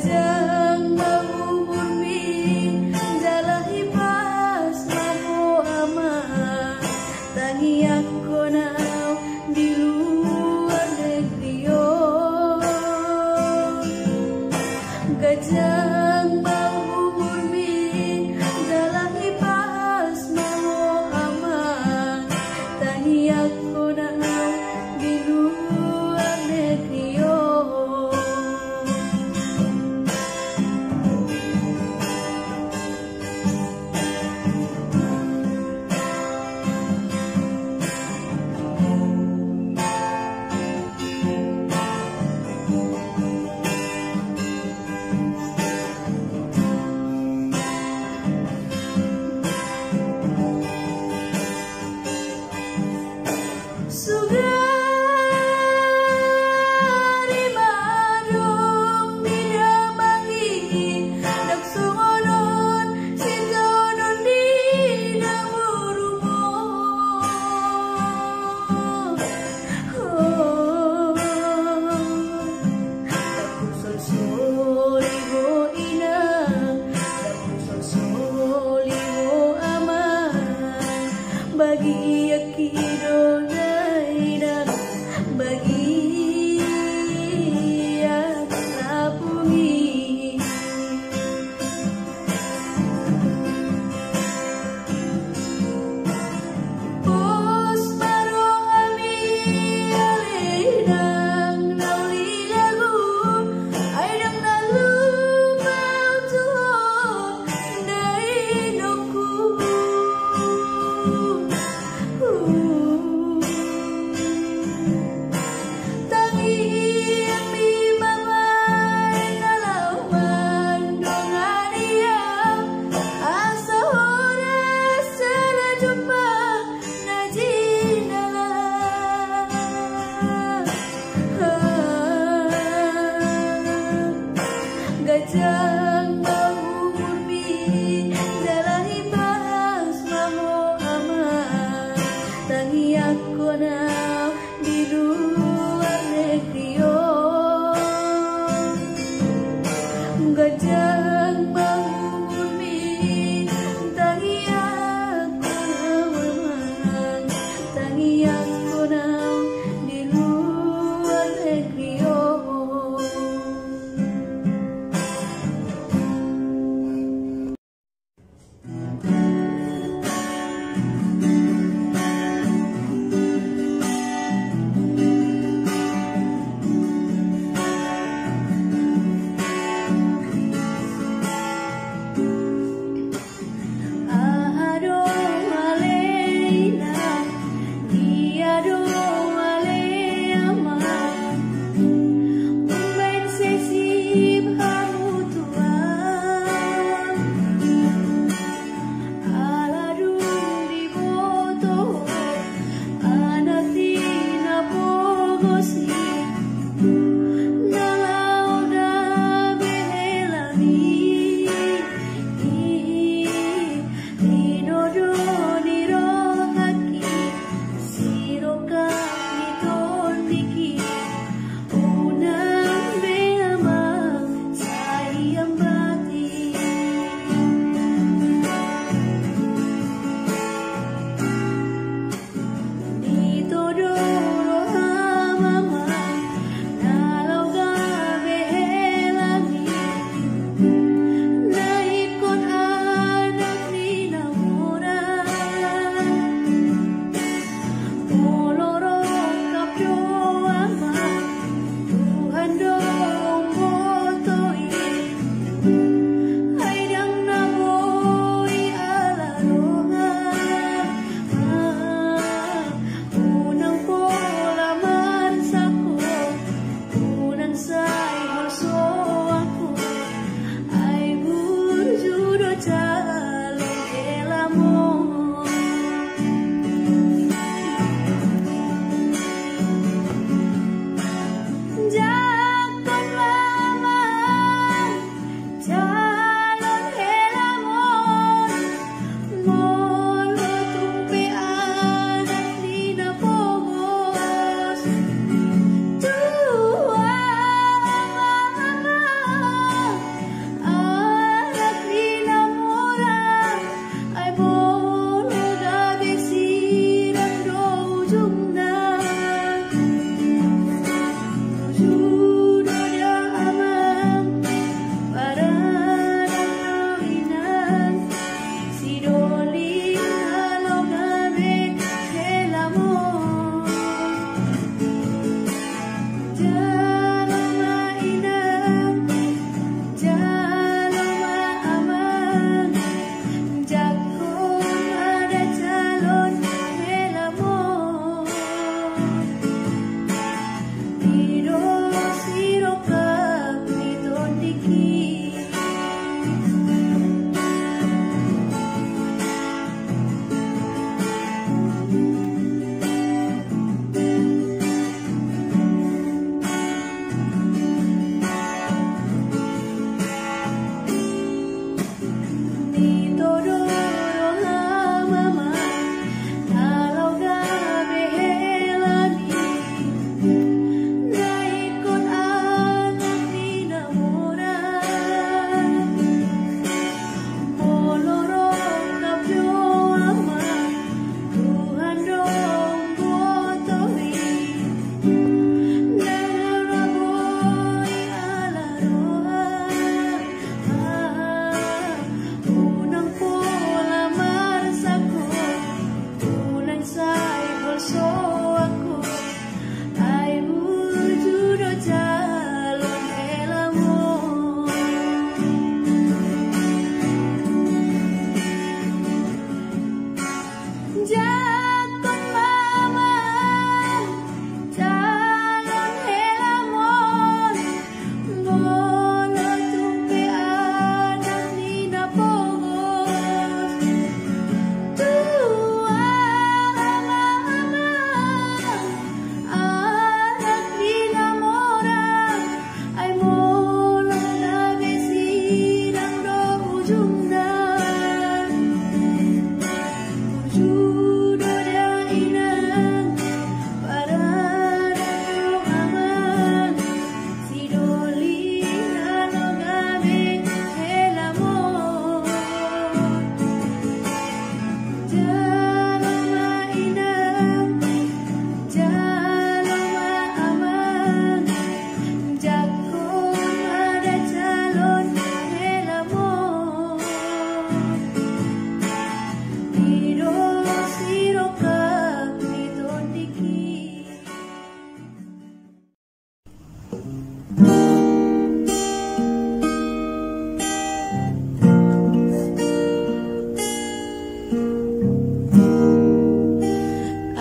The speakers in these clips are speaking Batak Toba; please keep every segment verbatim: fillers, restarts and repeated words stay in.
Ganjang ma umurmi, jala hipas ma ho amang, tangiangkon au di luar negeri on. Ganjang ma umurmi, jala hipas ma ho amang, tangiangkon au di luar negeri on. Sugari ma adong didabangi, ndang songon on sitaonon di naborumon. Oh. Ndang husolsoli ho inang, ndang husolsoli ho amang, bagianki do na inang, bagian lapung i. Pos ma rohami ale inang na uli jabu, ai ndang na lupa tu ho dainangku. Tangiangmi ma baen na laho mandongani au, asa horas sada jumpa na jinala. Ganjang ma umurmi, jala hipas ma ho amang, tangiangkon au di luar negeri on. Ganjang ma umurmi, tangiangkon au amang, tangiangkon au di luar negeri on.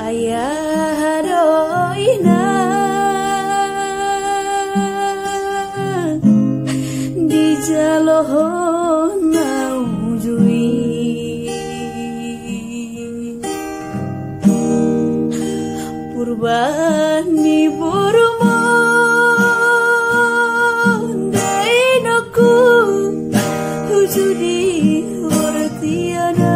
Ai aha do inang dijalohon na uju i? Purba ni borumon, dainongku, uju di bortiana.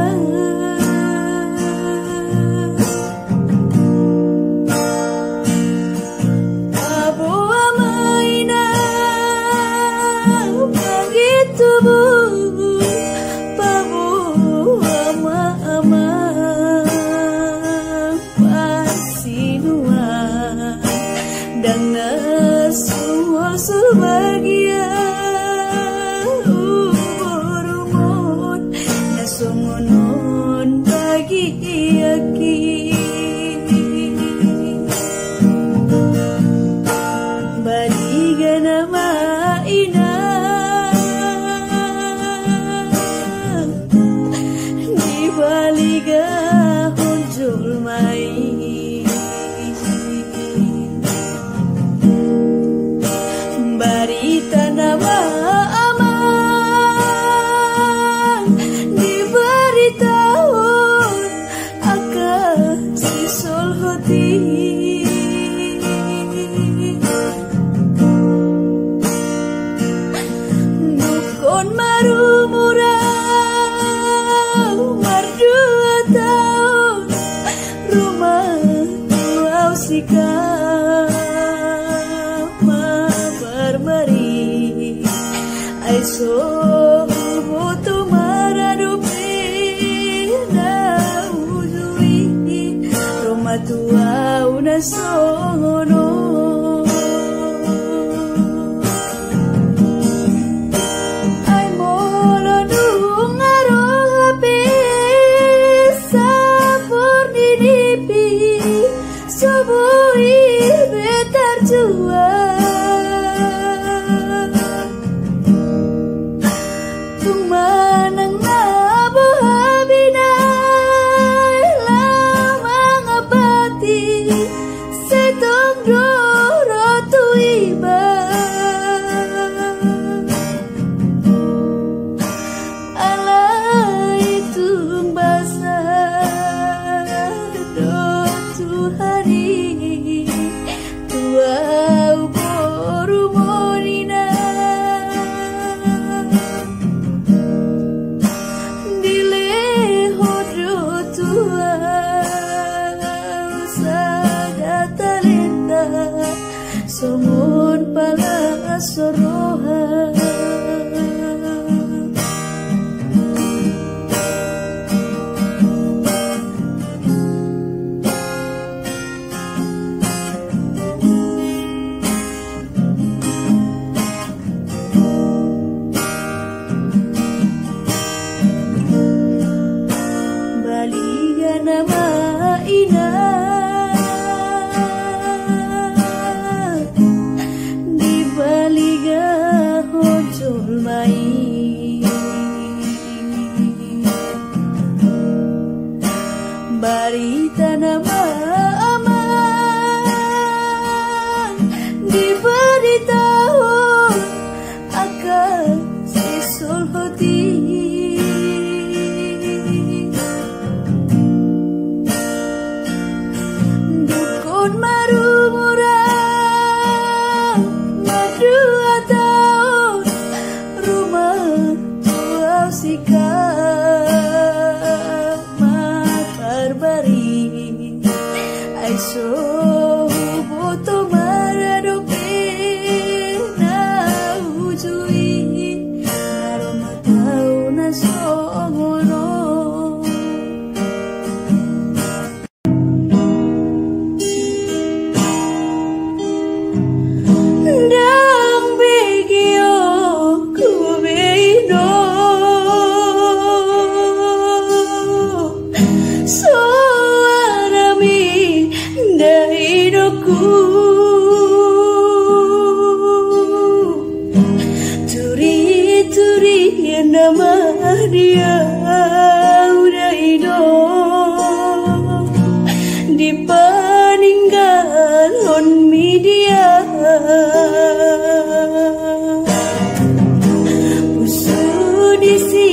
Paboa ma inang panggitubu, paboa ma amang pansinuan, ndang na sumosul bagia umurmon na songon on bagianki. Baliga nama inang, dibaligahon jolma i. Barita nama amang, dibaritahon angka sisolhot i. Nungnga marumur au mardua taon, ro ma tu au sikam ma barbari. Ai so huboto maradophon na uju i, ro ma tu au na songon on. Ai molo nunga ro hape sampur ni nipi, so boi be tarjual. Tung manang na boha binahen lamang abati, sai to Mai barita na ma amang dibaritahon angka sisolhot i. Dungkon marumur au mandua taon, rumah tua sika ma parbari. Ai so huboto maradope na uju i, na ro ma tau na songon on. Ndang bege oku be ino, soarami da inongku. Turi-turi nama dia udah ino, dipaninggalhon mi dia. Pusu di si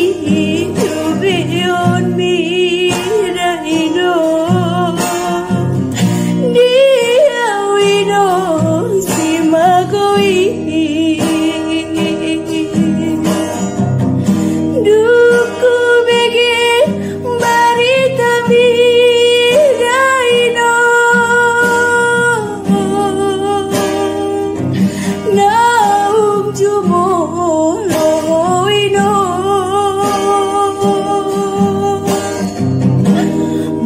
tu beon mi da ino. Di au ino si magoi. Dung hubege barita mi da ino, naung jumolo ino.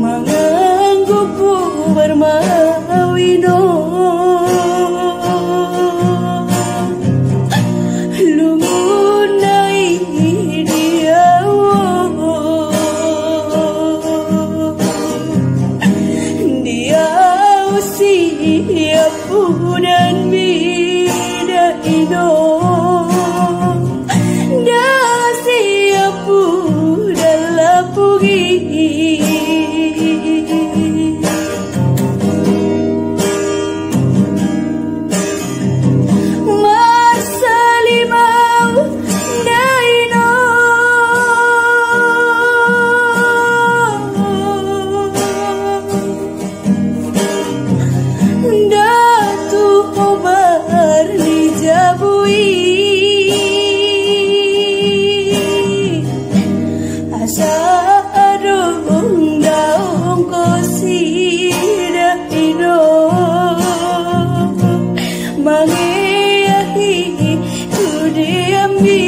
Manganggo bubar ma au ino. Lungun na i di au. Di au siampudan mi da ino. Da siampudan lapugi. Marsalim au da ino. Ndang tu hombar ni jabu i. Asa adong da ongkos i da ino. Mangeahi tu dia mi.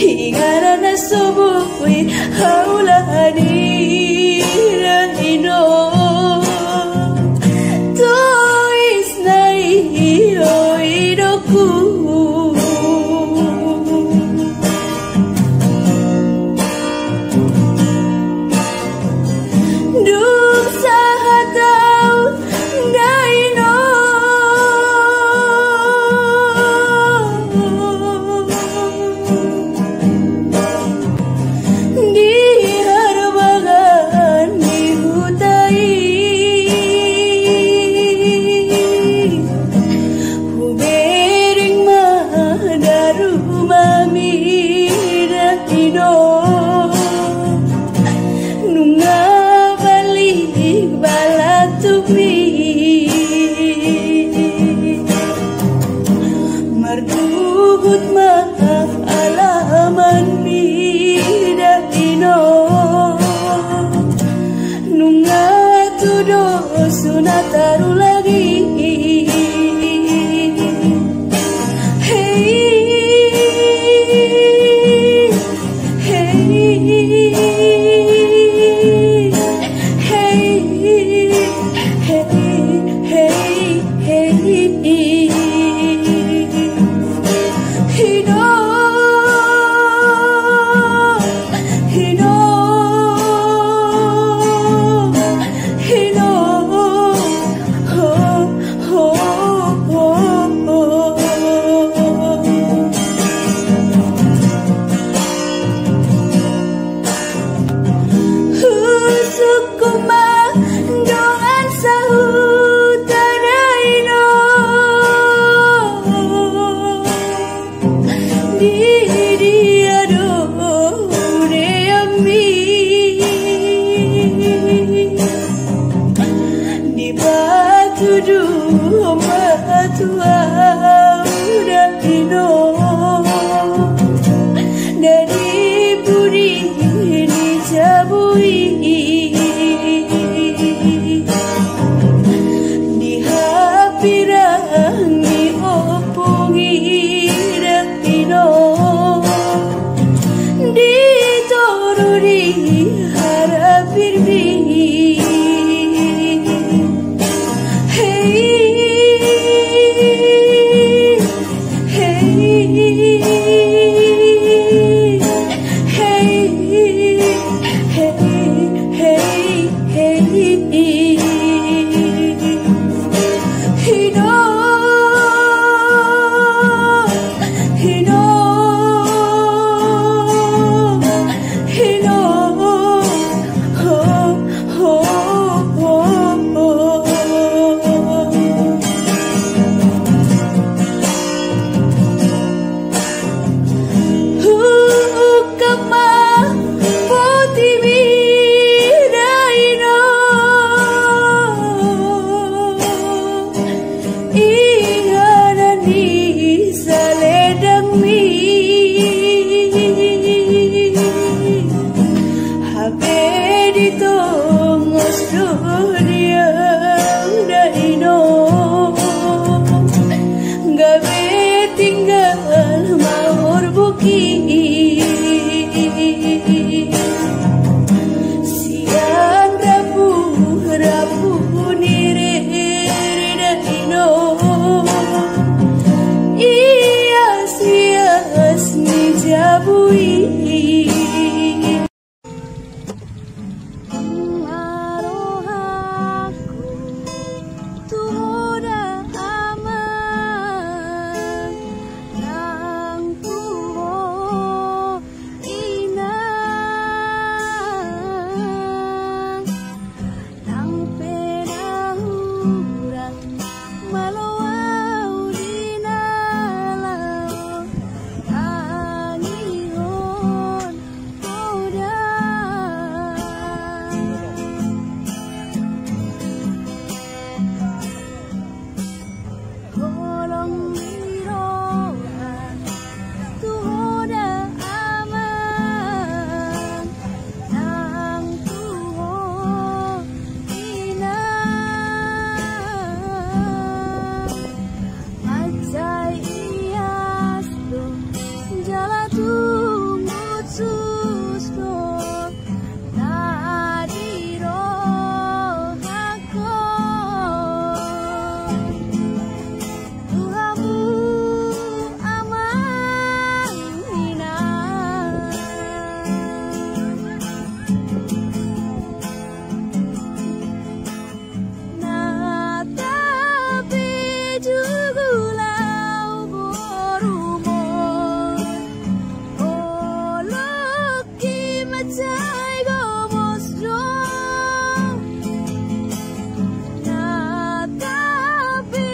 Inganan na so boi haulani da ino. Tois na i o inongku. Dung sahat au da ino. Di harbagan ni huta i. Hubereng ma da rumah mi da ino. Nunga balik balatuk mi. Marduhut ma alaman mi da ino. Nunga tudo sunat aru lagi. Hei, hei, hei, hei, hei, hei. Ino. Rohangku tu ho da amang, nang tu ho inang. Nang pe na hurang malo au di na laho tangihon ho da. Holong ni roha tu ho da amang, nang tu ho inang. Mansai ias do jala tung hutsus do na di rohangku. Tu hamu amang inang. Na tabe jugul au borumon, olok i mansai gomos do. Na tabe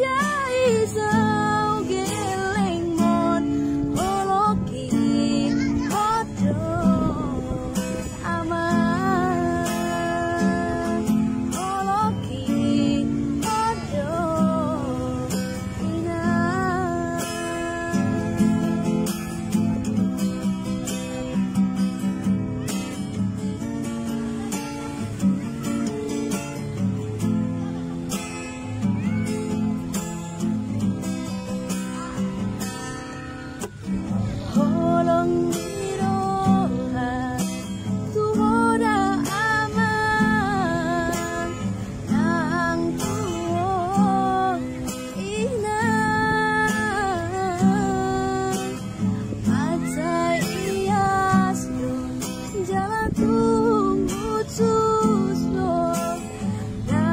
jai sau gellengmon, olok i hot do amang, olok i hot do inang. Holong ni roha tu ho da amang, nang tu ho inang. Mansai ias do jala tung hutsus do na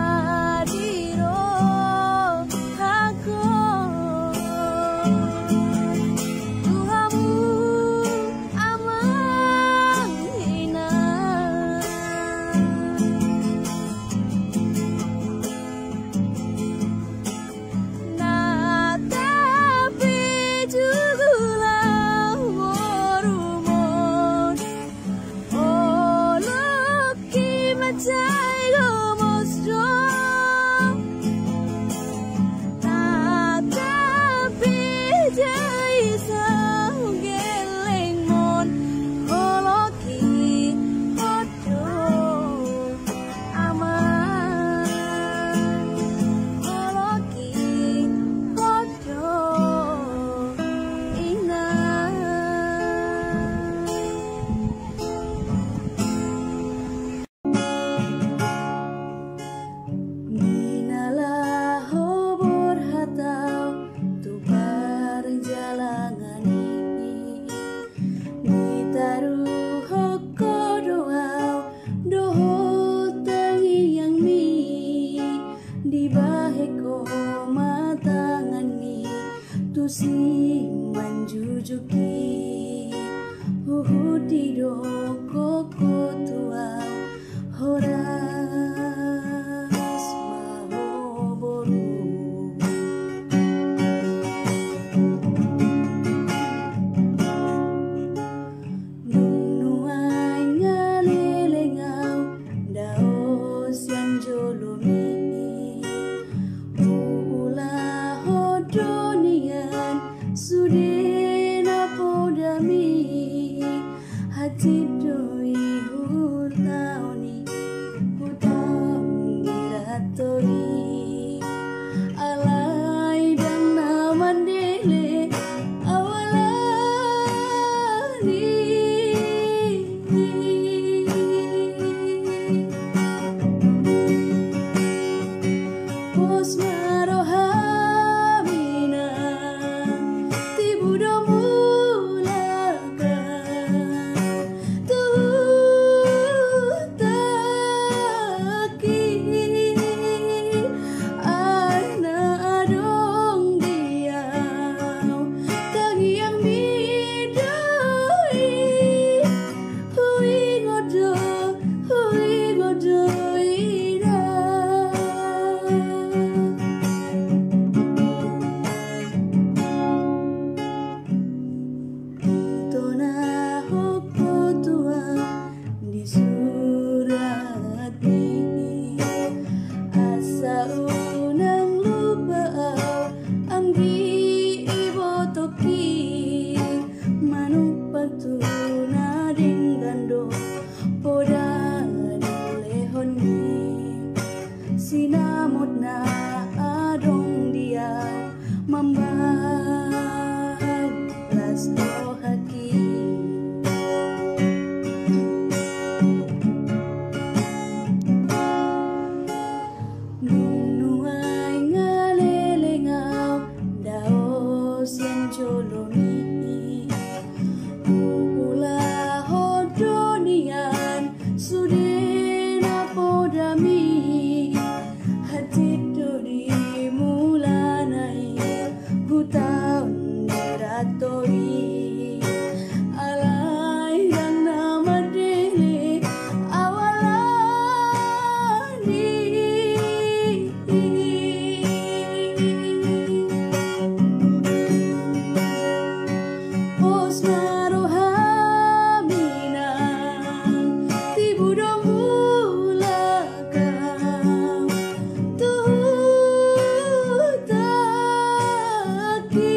di rohangku. Tu hamu amang inang. Na tabe jugul au borumon, olok i mansai gomos do. Na tabe jai sau gellengmon, olok i hot do amang, olok i hot do inang. Di na laho borhat au tu parjalangan i, ditaruhon ho do au dohot tangiangmi, dibahen ho ma tanganmi tusi manjujuki. Huhut didok ho tu au, horas ma ho boru. Dung nuaeng nga leleng au dao sian jolomi, huulahon do nian sude na podami. Hansit do i jolomi. Huulahon do nian sude na podami, hatindang do di mulana i, huta on diratoi. Alai ndang na mandele au ala ni i. Pos ma roham inang, tibu do mulak au tu hutangki.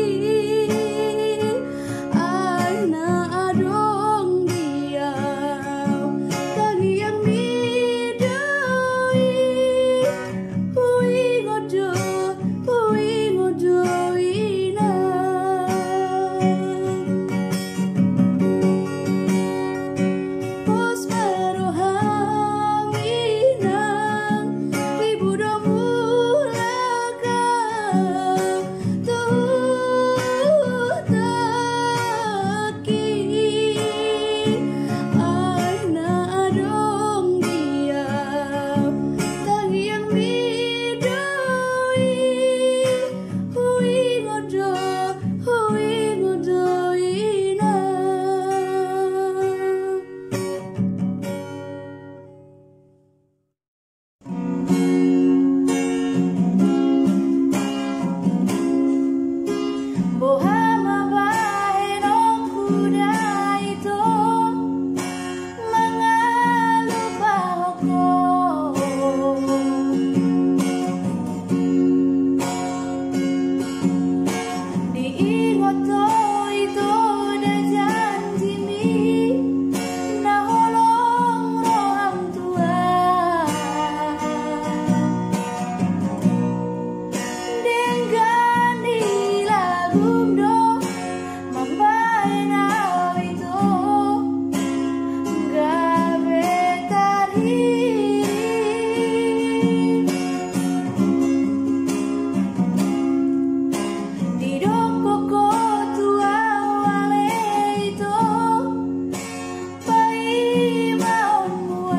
Ai na adong di au tangiangmi do i. Huingot do, huingot do inang. Pos ma roham inang, tibu do mulak au tu hutangki. Ai na adong di au tangiangmi do i. Huingot do, huingot do inang. Boha ma bahenonku da ito, mangalupahon ho. Diingot ho ito da janjimi na holong roham tu au. Denggan di lagum do mambahen au ito, gabe tarhirim. Didok ho tu au ale ito, paimaonmu au.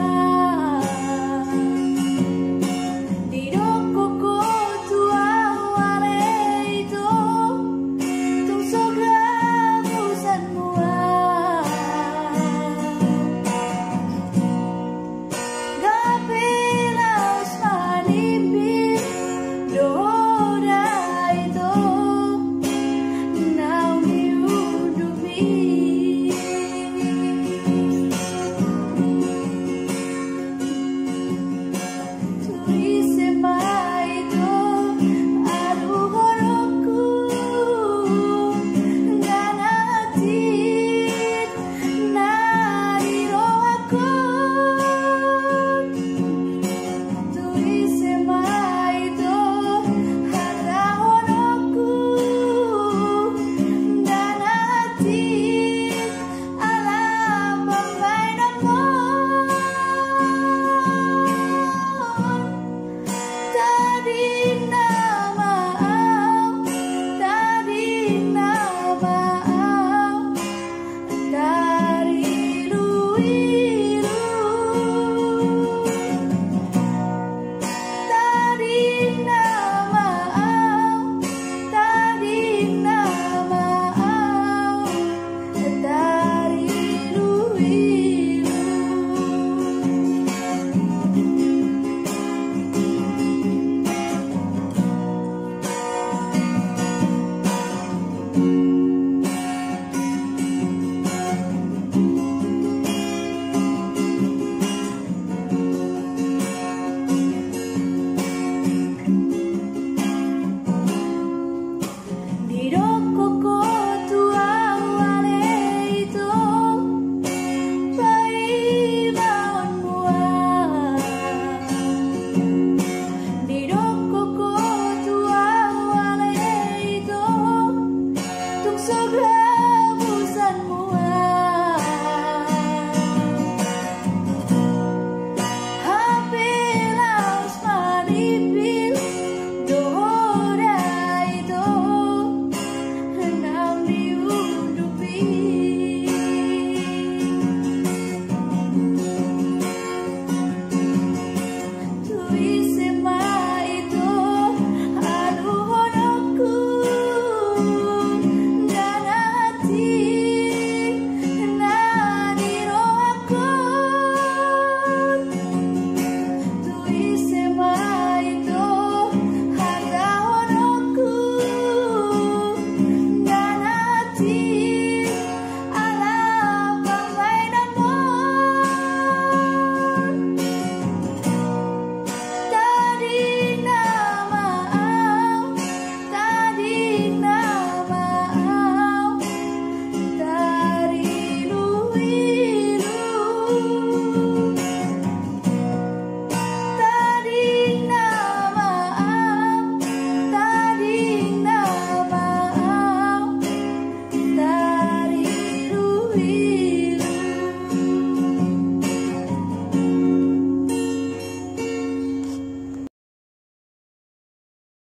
Didok ho tu au ale ito, tung so gabusanmu au. Gabe laos manimbing do ho da ito, naung di undukmi. Tu ise ma ito aluhononku, ndang na hatindang na dirohahon. Tu ise ma ito hatahononku, ndang na hatindang ala pambahenonmon. Tadingna ma au, tadingna ma au, tariluilu. Tadingna ma au, tadingna ma au, tariluilu.